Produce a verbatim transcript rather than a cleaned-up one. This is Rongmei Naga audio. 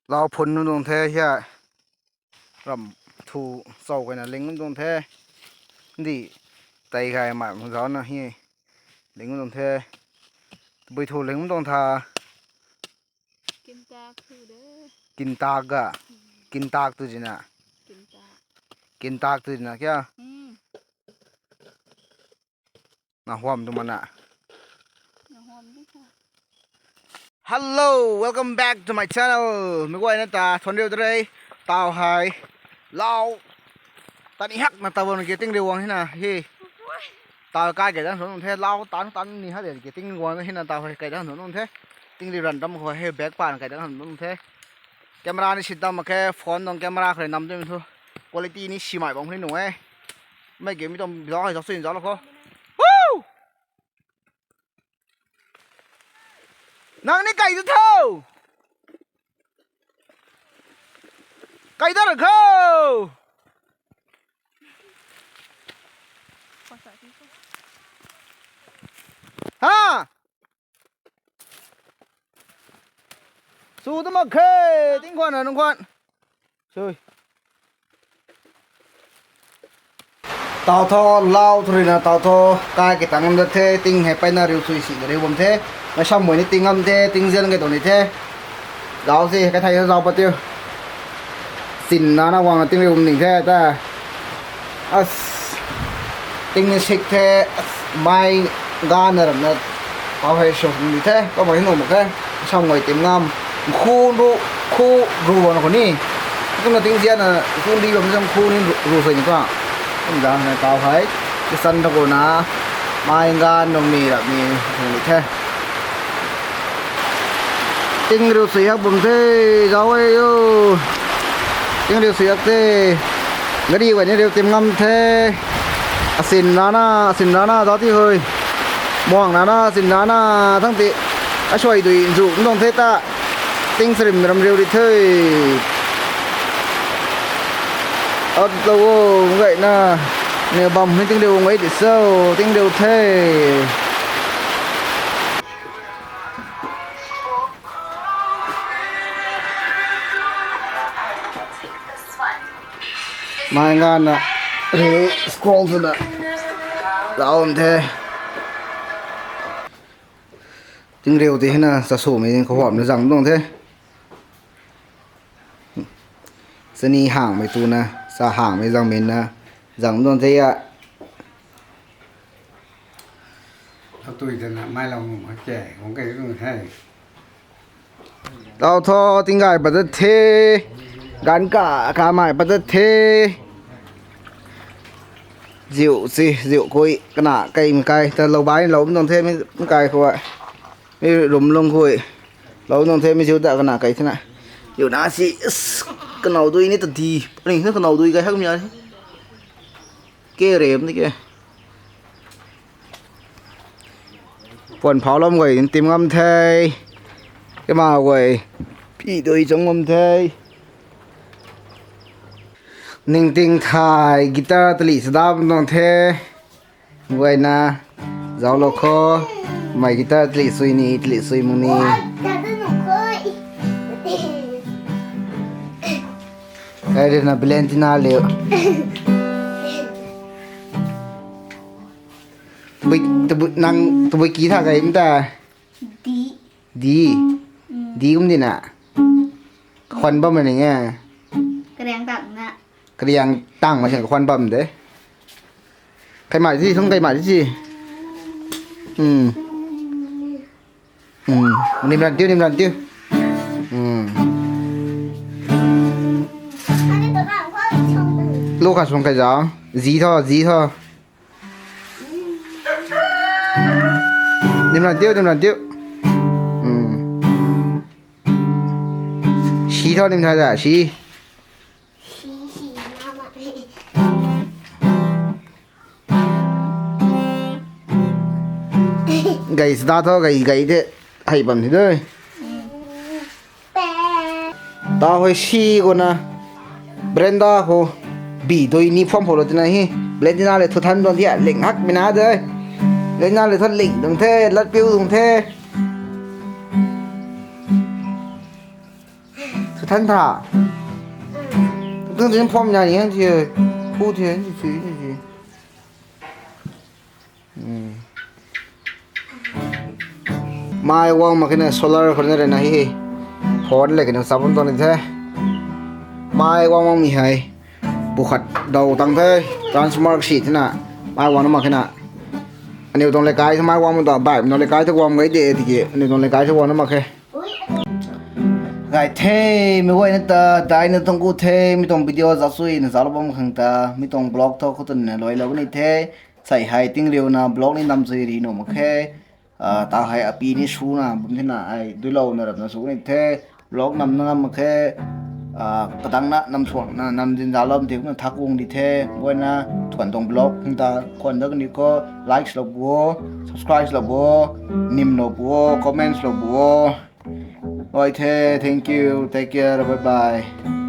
Lau phun nu dong the hia. Ram thu chau kaina ling nu dong the. Ndi tai gai mai mu zau na hi. Ling nu dong the. Bui thu ling nu dong tha. Kintak thu de. Kintak ga. Kintak tu jina. Kintak. Kintak tu jina kya? Hmm. Na huam tu mana. Na huam di kha. Hello, welcome back to my channel. Mi guay na ta thon riu de rei. Tau hai. Lau. Tani hak na tau bam ke ting riu wang hina. Hi. Tau kai ke dang thon the lau tan tan ni ha de ke ting riu wang hina tau hai kai dang thon the. Ting riu ran dam ko he back pan kai dang thon the. Camera ni sit dam ke phone dong camera khre nam tu thu. Quality ni si mai bang ni nung e. Mei game mi tuang vlog hei zauc sui zauc lo kho. Woo! Nang ni kai tu tho. Kai da ra kho. Ha! Su tu mak khe, ting khuan na nung khuan. Sui. Tau tho, lau thu rui na tau tho, kai ke tang ngam da the, ting hei peyna riu sui si riu bam the. Mei sam mui ni ting ngam the, ting zian ke tuang ni the. Lau si, kai thei zau pat tiu. Sin na na wang na ting riu bam ning the ta. As, ting ni sik the, as, mai ga na ram na pau hei sw ni the, pau hei nu mak the, sam ngoi tim ngam, khu ru, khu ru bam na khu ni, khu na ting zian na, khu li bam sam khu ni ru, ru sui ni ta, kum zang na pau hei, kisan ta ko na, mai ga nung ni rap ni, ni the. Ting riu sui hak bum the, zau e yo. Ting riu sui hak the. Gari guay ni riu tim ngam the. Asin rana, asin rana, zau ti hui. Muang rana, asin rana, thang ti. Asuai dui nzu ndong the ta. Ting sarim ram riu ri the. At lo wo, ngai na. Ne bam ni ting riu ngai di so, ting riu the. Mai ngan na, rui scroll sw na, lau bam the. Ting riu ti hei na, sa swmei khou huam na zang dong the. Sani hangmei tu na, sa hangmei zangmei na, zang dong the a. Atui tana mai lau nung hak ke, hong kai nung the. Tau tho, ting gay pat dat the. Gan ka, ka mai pat dat the. Ziu si, ziu kui, kana kai, kai, ta lou bai, lou dong the, mi kai khou. Mi rum lung kui. Lou dong the, mi ziu ta kana kai thena. Ziu na si, is, kanau dui ni ta di. Ring na kanau dui kai hak mi a. Ke rem ni ke. Puan phau lam guay, tim ngam the. Kema guay. Pi dui chang ngam the. Ning ting thai, guitar tali sadap nong the. Guay na. Zau lo kho. Mai guitar tali sui ni, tali sui mung ni. Kai rui na Valentina liu. Tabui, tabui, nang tabui ki tha kai mta? Di. Di. Mm. Di kum di na? Khwan bam na ning e. Kariang tang na. Kariang tang ma siang khwan bam de. Kai mai di, sung kai mai di. Hmm. Hmm. Nim ran tiu, nim ran tiu. Hmm. Lu kha sung kai zau. Zi tho, zi tho. Nim ran tiu, nim ran tiu. Hmm. Si tho, nim tho da, si. Gay sda tho, gay, gay de. Hei bam thi doi. Ta hoi si ko na. Brenda ko. Bi doi ni pham pholo tina hi. Brenda le thu than don dia ling hak mina de. Brenda le thu ling dong the, lat piu dong the. Sa than tha. Tun tin phom nya ni hen ti. Pu ti hen ti ti. Mai guang mak khe na solar khou na rui na hi. Phone le kena sa bam tuang ni the. Mai guang mak mi hei. Pu khat daw tang the. Transformer si thina. Mai guang na mak khe na. Aniu tuang leikai the mai guang mak ta. Bai, aniu leikai the guang gai de tiki. Aniu tuang leikai the guang na mak khe. Gay the, mei guayna ta, daina tuang ku the, mi tuang video zauc sui na zauclou bam khang ta, mi tuang vlog thu khou tun na luailou ni the, sei hei tingliuna vlog ni nam sui ri nuh mak khe, ah, ta hei api ni suna, bam thina hei, duilouna rap na su ni the, vlog nam na ngam mak khe, ah, kadang na nam suang na, nam zin zauclou ti na thak guang di the, guayna, tuan tuang vlog khang ta, khwan da kani khou, likes lou bo, subscribe lou bo, nim lou bo, comments lou bo. Oi the, thank you, take care, bye bye.